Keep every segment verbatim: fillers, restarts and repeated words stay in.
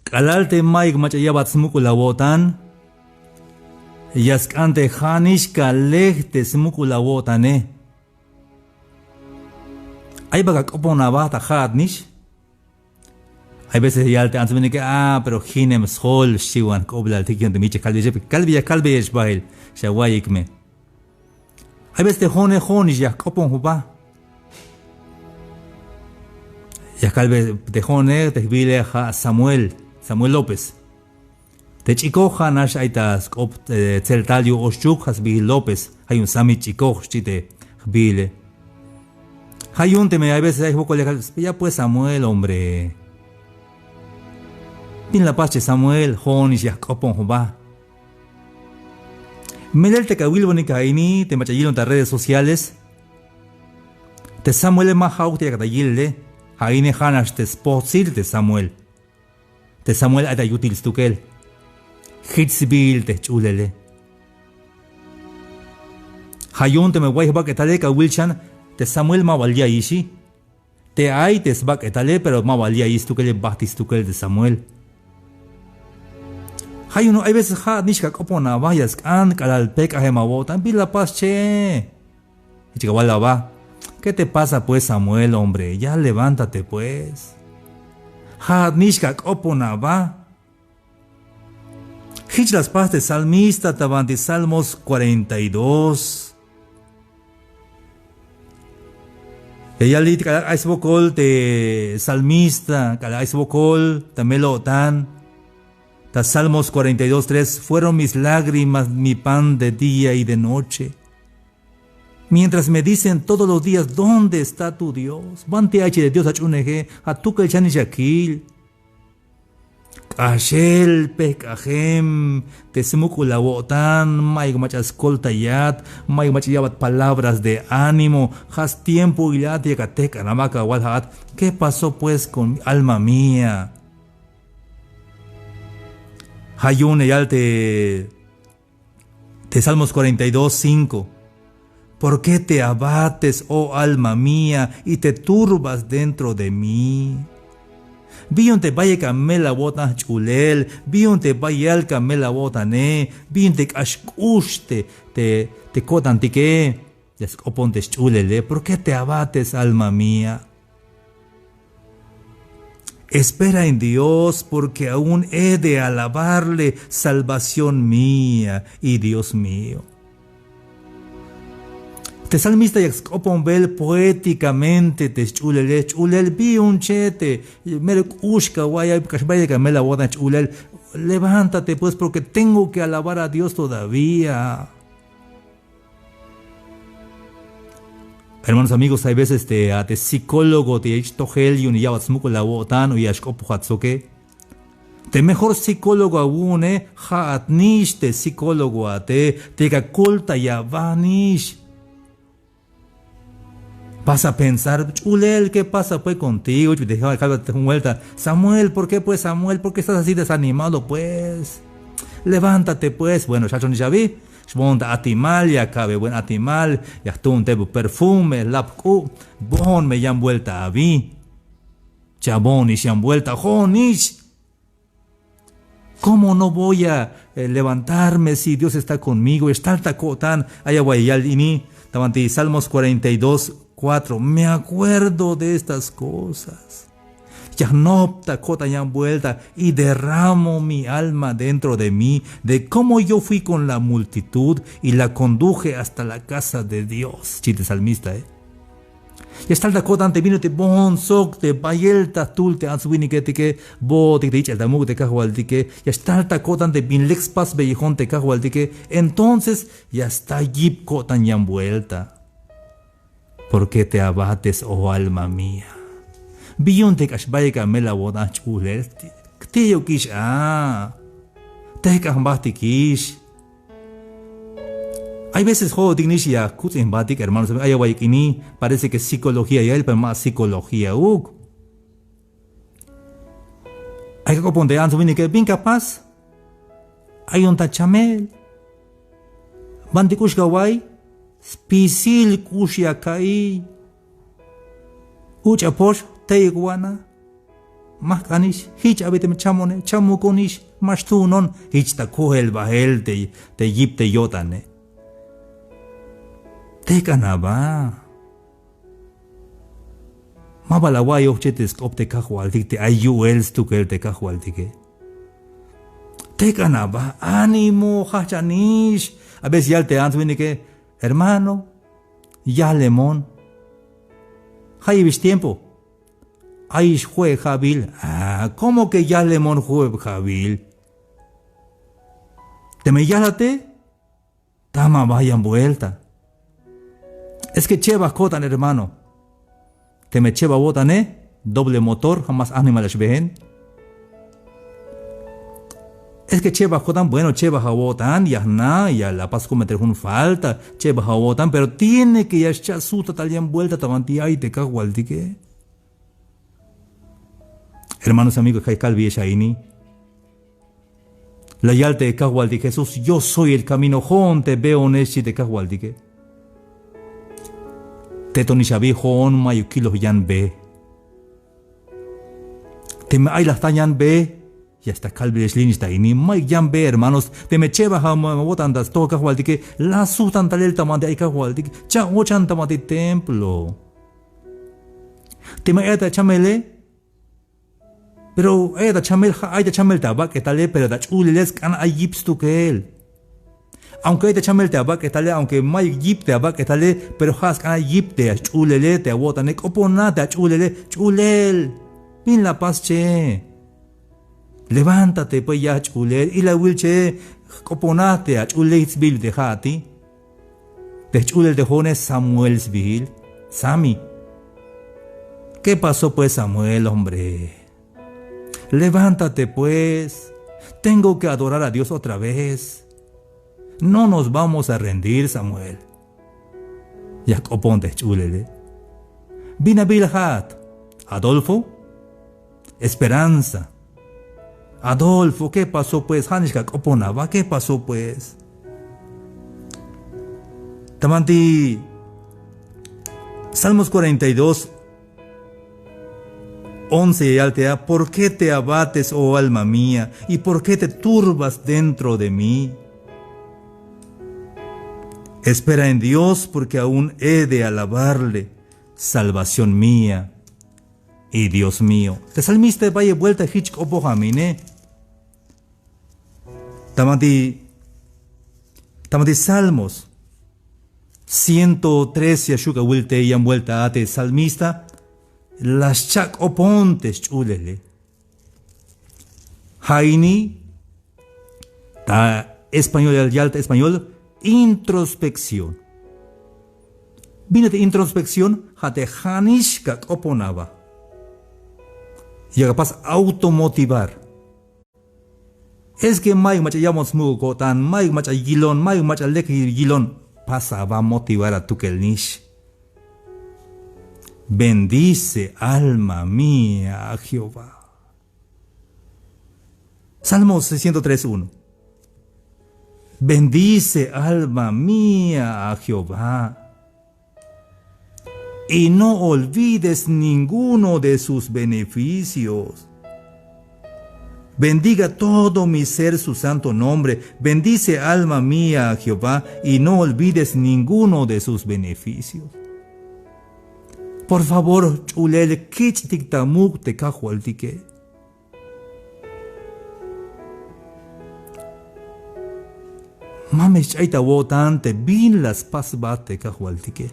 K'alal te mayuk mach'a yabat smuk'ul awo'tan, ya sk'an te ja'nix kalej te smuk'ul awo'tane. Ay bal kak'opon aba ta ja'atnix. Hay veces yal te ants winike, ah, pero jinem sjol, xchiwan jk'oblal tik yu'un te mich'a kalbeyex, kalbeyex, kalbeyex bahel, xawa'iyik me. Hay veces te jo'one jo'onix ya jk'opon jba. Ya kalbe te jo'one, te jbiile ja' Samuel, Samuel López. Te ch'ikoj ja' nax ay ta sk'op, eh, tseltal yu'un Oxchuk, ja' sbiil López, ja' yu'un Sammy Ch'ikoj xchi te jbiile. Ja' yu'un teme hay veces ay jwokol ya kal, ya pues Samuel, hombre. Bin la pas che Samuel, jo'onix ya jk'opon jba. Melel te ya awilbonik a ini, te mach'a yilon ta redes sociales. Te Samuele ma ja'uk te yakat ta yilele, a ini ja' nax te spojtsil te Samuel. Te Samuel ay ta yutil stukel. Jich sbiil te jch'ulele. Ja' yu'un teme way jbak'etale kawil xan, te Samuel maba li' ayixi. Te ay te sbak'etale, pero maba li' ayix stukele, bajt stukel te Samuel. Ja' yu'un hay veces ja'atnix kak'opon aba, ya sk'an k'alal pejk'ajem awo'tan, bin la pas che. Jich kawal aba. ¿Qué te pasa pues, Samuel, hombre? Ya levántate pues. Ja'atnix kak'opon aba. Jich la spas te salmista ta banti Salmos cuarenta y dos. Ya yal li' te k'alal ay swokol te salmista, k'alal ay swokol ta mel-o'tan. Ta Salmos cuarenta y dos tres: "Fueron mis lágrimas mi pan de día y de noche. Mientras me dicen todos los días: ¿Dónde está tu Dios?" Banti ay che te Dios ach'uuneje, atukel xanix akil. K'axel pejk'ajem te smuk'ul awo'tan, mayuk mach'a skoltayat, mayuk mach'a yabat palabras de ánimo, ja' stiempoilat yak atejk'an aba, kawal ja'at: ¿Qué pasó pues con mi alma mía? Ja' yu'un ya yal te te Salmos cuarenta y dos cinco: ¿Por qué te abates, oh alma mía, y te turbas dentro de mí? ¿Bi yu'un te bayel ka mel awo'tan jch'ulel? ¿Bi yu'un te bayal ka mel awo'tane? ¿Bi yu'un te k'ax k'ux te, te, te ko'tantike? Ya sk'opon te xch'ulele: ¿Por qué te abates, alma mía? Espera en Dios, porque aún he de alabarle, salvación mía y Dios mío. Te salmista yak sk'oponbel poéticamente te xch'ulele: Xch'ulel, bi yu'un che te mero k'ux ka wa'iy, k'ax bayel ka mel awo'tan, xch'ulel. Levántate pues, porque tengo que alabar a Dios todavía. Hermanos, amigos, hay veces te, a te psicólogo te ya yich' tojel yu'un ya yabat smuk'ul awo'tan o ya xk'opojat soke. Te mejor psicólogo awu'une ja'atnix te psicólogo a te, te ya kakoltaybat nix. Vas a pensar: "Ch'ulel, ¿qué pasa pues contigo?" Te kalbat jun vuelta: "Samuel, ¿por qué pues, Samuel? ¿Por qué estás así desanimado pues? Levántate pues." Bueno, xjachonix abi. Xboon ta atimal, ya ka'be buen atimal, ya jtuun te bu perfume, lap k'u', boon me yan vuelta abi. Chaboonix yan vuelta, jo'onix. ¿Cómo no voy a, eh, levantarme si Dios está conmigo? Ya xtal ta ko'tan, ay awa'iy yal ini ta banti Salmos cuarenta y dos cuatro: "Me acuerdo de estas cosas. Ya jnop ta ko'tan yan vuelta y derramo mi alma dentro de mí, de cómo yo fui con la multitud y la conduje hasta la casa de Dios", xchi te salmista, eh. Ya xtal ta ko'tan te bin ut'il boon sok te bayel ta jtul te ants winiketike, bootik te yich'el ta muk' te Kajwaltike, ya xtal ta ko'tan te bin lek spasbeyejon te Kajwaltike, entonces ya sta yip ko'tan yan vuelta. ¿Por qué te abates, oh alma mía? ¿Bi yu'un te k'ax bayel ka mel awo'tan, jch'ulel? Jti'yukix a. Tejk'an jbatikix. Hay veces jo'otik nix ya kuts'in jbatik, hermanos. Ay awa'iy ini, parece que psicología ya yal, pero ma psicología uk. Ay kak'opon te ants winike: "¿Bin ka pas?" Ay yu'un ta chamel. ¿Banti k'ux ka wa'iy? Spisil k'ux ya ka'iy. Uch'a pox, teyuk wana. Ma jk'anix, jich abi teme chamone, chamukonix, ma xtuunon, jich ta kojel bael te, te yip te yo'tane. Tek'an aba. Ma bal awa'iyoj che te sk'op te Kajwaltik te ay yu'el stukel te Kajwaltike. Tek'an aba, ánimo, jajch'anix. A veces yal te ants winike, hermano, yajlemon. Jayeb ix tiempo. Ayix jue' ja'bil. Ah, ¿cómo que yajlemon jue' ja'bil? Teme yajlate, tama aba yan vuelta. Es que chebaj ko'tan, hermano. Teme chebaj awo'tane, doble motor, ja' más animal a xbeen. Es que chebaj ko'tan, bueno, chebaj awo'tan, ya jna', ya la apas cometer jun falta, chebaj awo'tan, pero tiene que ya xcha' sujtat tal yan vuelta ta banti ay te Kajwaltike. Hermanos, amigos, kay kalbeyex a ini. La yal te Kajwaltik Jesús, yo soy el camino, jo'on te beonex, xchi te Kajwaltike. Te to nix abi, jo'on mayuk kiloj yan be. Teme ay la jtan yan be, ya xtal kalbeyex li' nix ta ini, mayuk yan be, hermanos. Teme chebaj awo'tan ta stojol Kajwaltike, la sujtan talel ta banti ay Kajwaltik, cha'ochan ta banti templo. Teme ay ta chamele, pero ay ta chamel, ja' ay ta chamel te abak'etale, pero ta ch'ulele sk'an ay yip stukel. Aunque ay ta chamel te abak'etale, aunque mayuk yip te abak'etale, pero ja' sk'an ay yip te ach'ulele, te awo'tane, k'oponaj te ach'ulele, ch'ulel. Bin la apas che. Levántate pues, ya jch'ulel, ilawil che, k'oponaj te ach'ulel, jich sbiil te ja'ati. Te jch'ulel te jo'one Samuel sbiil. Sami. ¿Qué pasó pues, Samuel, hombre? Levántate pues. Tengo que adorar a Dios otra vez. No nos vamos a rendir, Samuel. Ya jk'opon te jch'ulele. ¿Bin abiil ja'at? Adolfo. Esperanza. Adolfo, ¿qué pasó pues? Ja' nix ka k'opon aba, ¿qué pasó pues? Ta banti Salmos cuarenta y dos, once ya yal te a: ¿Por qué te abates, oh alma mía? ¿Y por qué te turbas dentro de mí? Espera en Dios, porque aún he de alabarle, salvación mía y Dios mío. Te salmista bayel vuelta jich k'opoj a mine. Ta banti, ta banti Salmos ciento tres ya xju' awil te yan vuelta a te salmista, la xcha' k'opon te xch'ulele. Ja' ini, ta español, yal, yal ta español, introspección. ¿Bin a te introspección? Ja' te ja' nix ka k'opon aba. Ya ka pas automotivar. Es que mayuk mach'a ya'bon smuk'ul ko'tan, mayuk mach'a yilon, mayuk mach'a lek yilon. Pasa aba motivar a tukel nix. Bendice, alma mía, a Jehová. Salmo ciento tres uno. Bendice, alma mía, a Jehová, y no olvides ninguno de sus beneficios. Bendiga todo mi ser su santo nombre. Bendice, alma mía, a Jehová, y no olvides ninguno de sus beneficios. Por favor, ch'ulel, kich'tik ta muk' te Kajwaltike. Ma me xch'ay ta awo'tan te bin la spasbat te Kajwaltike.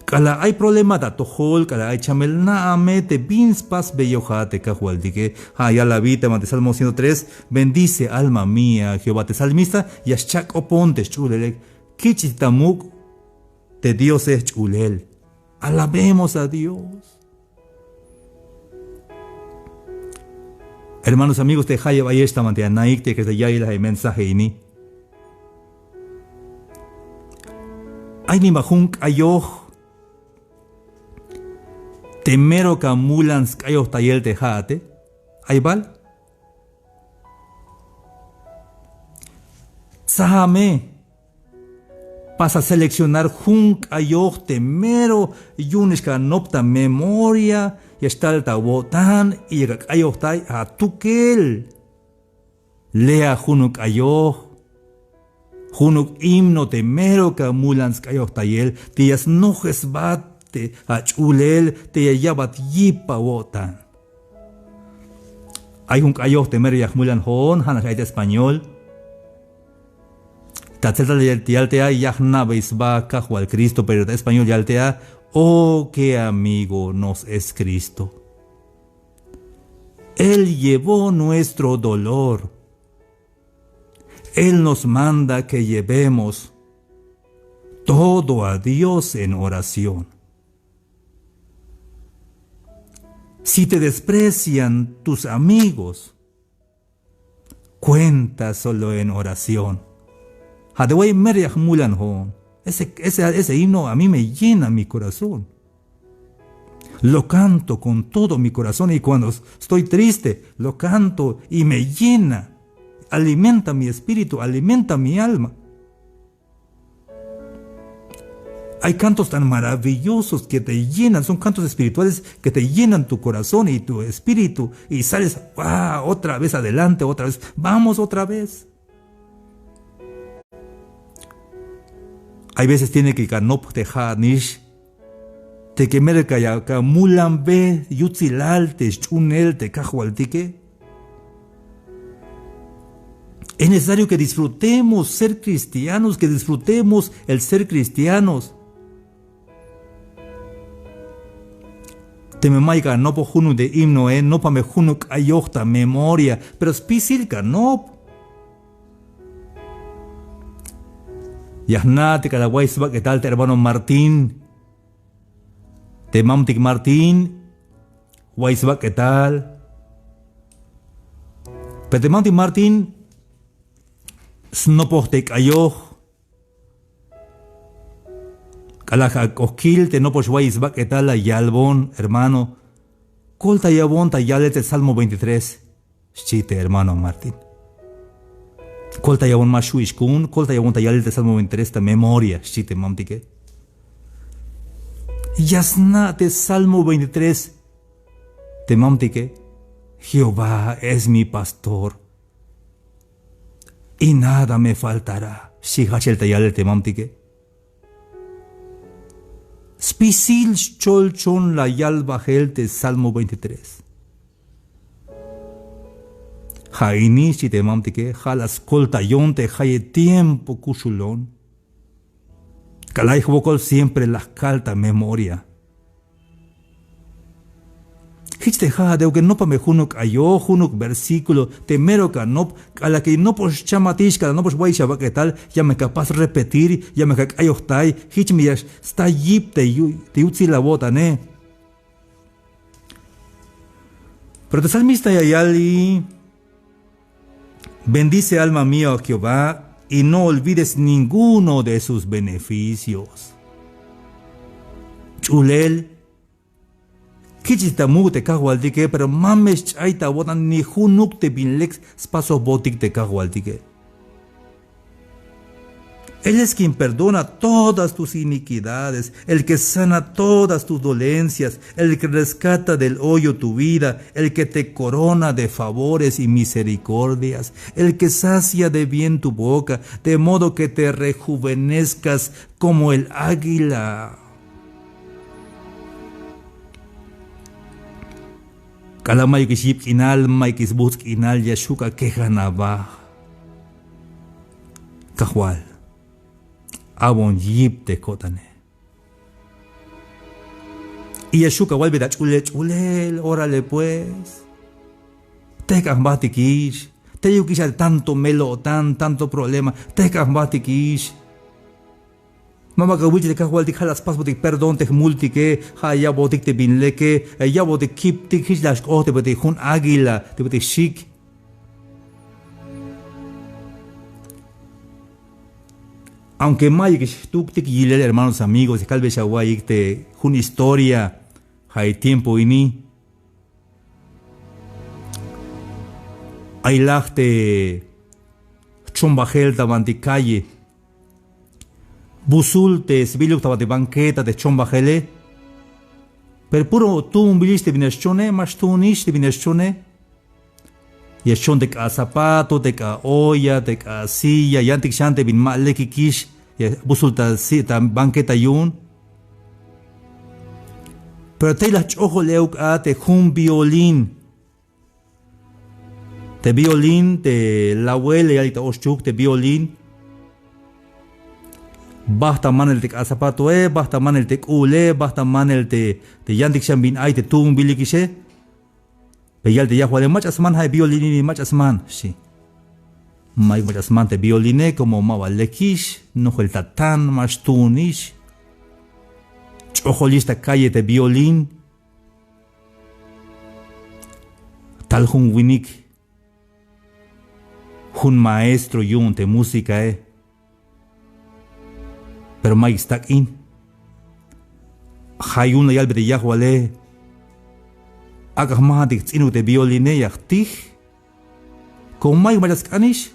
K'alal ay problema ta atojol, k'alal ay chamel, na'a me te bin spasbeyoj a te Kajwaltike. Ja' yal abi ta banti Salmo ciento tres: Bendice, alma mía, a Jehová. Te salmista ya xcha' k'opon te xch'ulele. Kich'tik ta muk' te Diose jch'ulel. Alabemos a Dios. Hermanos, amigos, te jayeb ayex ta banti anaik te ya ya'iyel a mensaje ini. Ay niba jun k'ayoj te mero ka mulan sk'ayojtayel te ja'ate. Ay bal. Tsaja me. Pasa seleccionar jun k'ayoj te mero yu'un nix ka nop ta memoria, ya xtal ta awo'tan y yak ak'ayojtay atukel. Lea junuk k'ayoj, junuk himno te mero ka mulan sk'ayojtayel, te ya snojesbat te ach'ulel, te ya yabat yip awo'tan. Ay jun k'ayoj te mero ya jmulan jo'on, ja'nax ay ta español. Ta tseltal yal te a, ya jna'bey sba Kajwal Cristo, pero ta español yal te a, "Oh, qué amigo nos es Cristo. Él llevó nuestro dolor. Él nos manda que llevemos todo a Dios en oración. Si te desprecian tus amigos, cuenta solo en oración." Ja' te way mero ya jmulan jo'on. Ese, ese, ese himno a mí me llena mi corazón. Lo canto con todo mi corazón y cuando estoy triste, lo canto y me llena. Alimenta mi espíritu, alimenta mi alma. Hay cantos tan maravillosos que te llenan, son cantos espirituales que te llenan tu corazón y tu espíritu y sales, ah, otra vez adelante, otra vez, vamos otra vez. Hay veces tiene que kanop te ja'nix, te que mero ka ya ka mulanbe yutsilal te sch'unel te Kajwaltike. Es necesario que disfrutemos ser cristianos, que disfrutemos el ser cristianos. Teme mayuk anopoj junuk te himnoe, nopame junuk k'ayoj ta memoria, pero spisil kanop. Ya jna' te k'alal way sbak'etal te hermano Martín. Te mamtik Martín way sbak'etal. Pero te mamtik Martín snopoj te k'ayoj. K'alal ja' k'ojkil te nopox way sbak'etal la yalbon, hermano, koltayawon ta yalel te Salmo veintitrés. Xchi te hermano Martín. Koltayawon, ma xju'ix ku'un, koltayawon ta yalel te Salmo veintitrés ta memoria, xchi te mamtike. Ya sna' te Salmo veintitrés te mamtike. Jehová es mi pastor y nada me faltará, xchi jajchel ta yalel te mamtike. Spisil xcholchon la yal bajel te Salmo veintitrés. Ja' ini, xchi te mamtike, ja' la skoltayon te jayeb tiempo kuxulon. K'alal ay jwokol siempre la jkal ta memoria. Jich te ja'at, te uke nopame junuk k'ayoj, junuk versículo te mero ka nop, k'alal ke nopox chamatix, k'alal nopox wayix abak'etal, ya me ka pas repetir, ya me ka k'ayojtay, jich me ya sta yip te yu-, te yutsil awo'tane. Pero te salmista ya yal: "Bendice, alma mía, a Jehová, y no olvides ninguno de sus beneficios." Ch'ulel, kich'ix ta muk' te Kajwaltike, pero ma me xch'ay ta awo'tan ni junuk te bin lek spasojbotik te Kajwaltike. Él es quien perdona todas tus iniquidades, el que sana todas tus dolencias, el que rescata del hoyo tu vida, el que te corona de favores y misericordias, el que sacia de bien tu boca, de modo que te rejuvenezcas como el águila. K'alal mayukix yip k'inal, mayukix sbuts' k'inal, ya xju' akejan aba. Kajwal, awon yip te ko'tane. Y ya xju' awalbe ta ch'ulel ch'ulel, órale pues. Tejk'an jbatikix, teyukix a tanto mel-o'tan, tanto problema, tejk'an jbatikix. Ma ba kawich'ik te Kajwaltik, ja' la spasbotik perdón te jmultike, ja' yabotik te bin leke, yabotik kiptik, jich la xk'ot te bit'il jun águila te bit'il xik. Aunque mayukix jtuktik yilel, hermanos, amigos, ya kalbeyex awa'iyik te jun historia, ja' te tiempo ini. Ay laj te jchombajel ta bantik calle. Busul te sbiluk ta bantik banqueta te jchombajele. Pero puro tuunbilix te bin ya xchone, ma xtuunix te bin ya xchone. Ya xchon te k'a zapato, te k'a olla, te k'a silla, yantik xan te bin ma lekikix, ya busul ta si-, ta banqueta yu'un. Pero tey la jch'ojol euk a te jun violín. Te violín, te lawel, ya yalik ta Oxchuk, te violín. Bajt ta manel te k'a zapatoe, bajt ta manel te k'u'ule, bajt ta manel te, te yantik xan bin ay te tuunbilikixe. Pero yal te yajwale: mach'a sman ja' e violín ini, mach'a sman, xchi. Mayuk mach'a sman te violine, como maba lekix, nojel ta tan, ma xtuunix. Ch'ojolix ta calle te violín. Tal jun winik, jun maestro yu'un te músicae. Pero mayuk stak'in. Ja' yu'un la yalbe te yajwale: ak'a jmajantik jts'inuk te violine, ya jtij. Como mayuk mach'a sk'anix,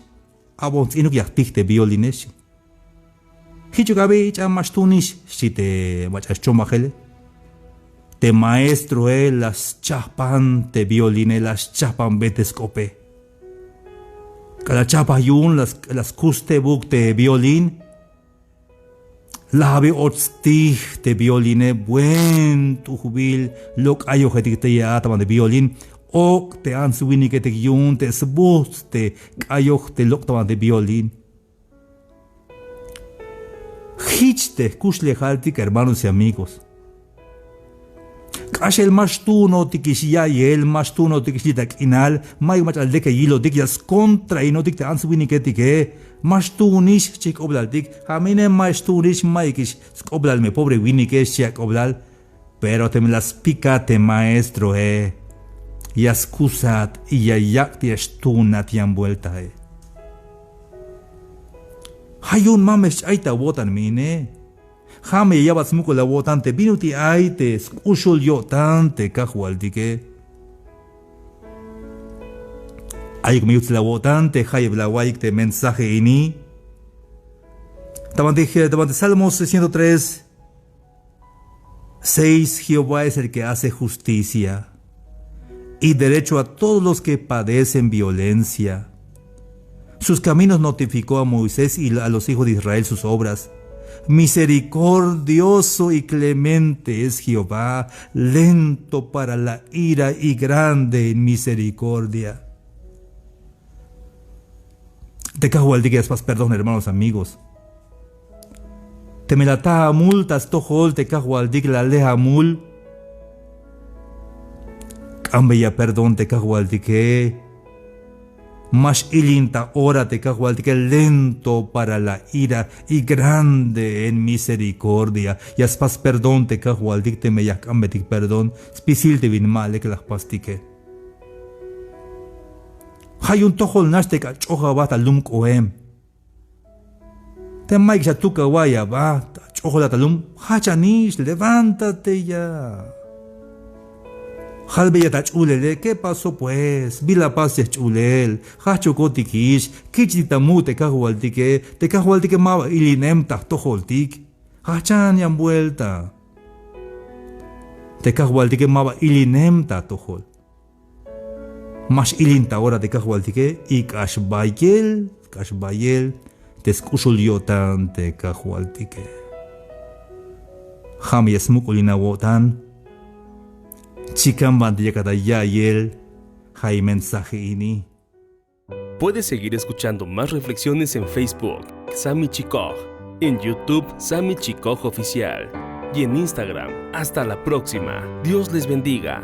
abon jts'inuk, ya jtij te violine, xchi. Jichuk abi, ich'a, ma xtuunix, xchi te mach'a xchomajele. Te maestroe la schajpan te violine, la schajpanbe te sk'ope. K'alal chajpaj yu'un, la sk-, la skus tebuk te violín. Laj abi och stij te violine, buen t'ujbil, lok' k'ayojetik tey a ta banti violín. Ok' te ants winiketik yu'un te sbujts' te k'ayoj te lok' ta banti violín. Jich te jkuxlejaltik, hermanos y amigos. K'axel ma xtuunotikix ya'iyel, ma xtuunotikix li' ta k'inal, mayuk mach'a lek ya yilotik, ya skontrainotik te ants winiketike. Ma xtuunix, xchi jk'oblaltik. Ja' me ine, ma xtuunix, mayukix sk'oblal me pobre winike, xchi ak'oblal. Pero teme la spikat te maestroe, ya skusat y ya yak' te ya xtuunat yan vueltae. Ja' yu'un ma me xch'ay ta awo'tan me ine. Ja' me ya ya'bat smuk'ul awo'tan te bin ut'il ay te sk'uxul yo'tan te Kajwaltike. Ayuk me yutsil awo'tan te jayeb la awa'iyik te mensaje ini. Ta banti, ta banti Salmos ciento tres, seis: Jehová es el que hace justicia y derecho a todos los que padecen violencia. Sus caminos notificó a Moisés y a los hijos de Israel sus obras. Misericordioso y clemente es Jehová, lento para la ira y grande en misericordia. Te Kajwaltike ya spas perdón, hermanos, amigos. Teme la ata amul ta stojol te Kajwaltik, la ale amul, k'ambeya perdón te Kajwaltike. Ma x-ilin ta ora te Kajwaltike, lento para la ira y grande en misericordia. Ya spas perdón te Kajwaltik teme ya jk'ambetik perdón spisil te bin ma lek la jpastike. Ja' yu'un tojol nax te k'ax ch'oj aba ta lum k'oem. Te mayuk xa tuk awa'iy aba, ch'ojol a ta lum, jajchanix, levántate ya. Jalbeya ta jch'ulele: ¿Qué pasó pues? Bila pas te jch'ulel, jajchokotikix, kich'tik ta muk' te Kajwaltike, te Kajwaltike maba ilinem ta jtojoltik. Jajchan yan vuelta. Te Kajwaltike maba ilinem ta jtojol. Ma x-ilin ta ora te Kajwaltike, y k'ax bayel, k'ax bayel te sk'uxul yo'tan te Kajwaltike. Ja' me ya smuk'ulin awo'tan. Chikan banti yakat ta ya'iyel ja' i mensaje ini. Puedes seguir escuchando más reflexiones en Facebook, Sami Chikoj, en YouTube, Sami Chikoj Oficial, y en Instagram. Hasta la próxima. Dios les bendiga.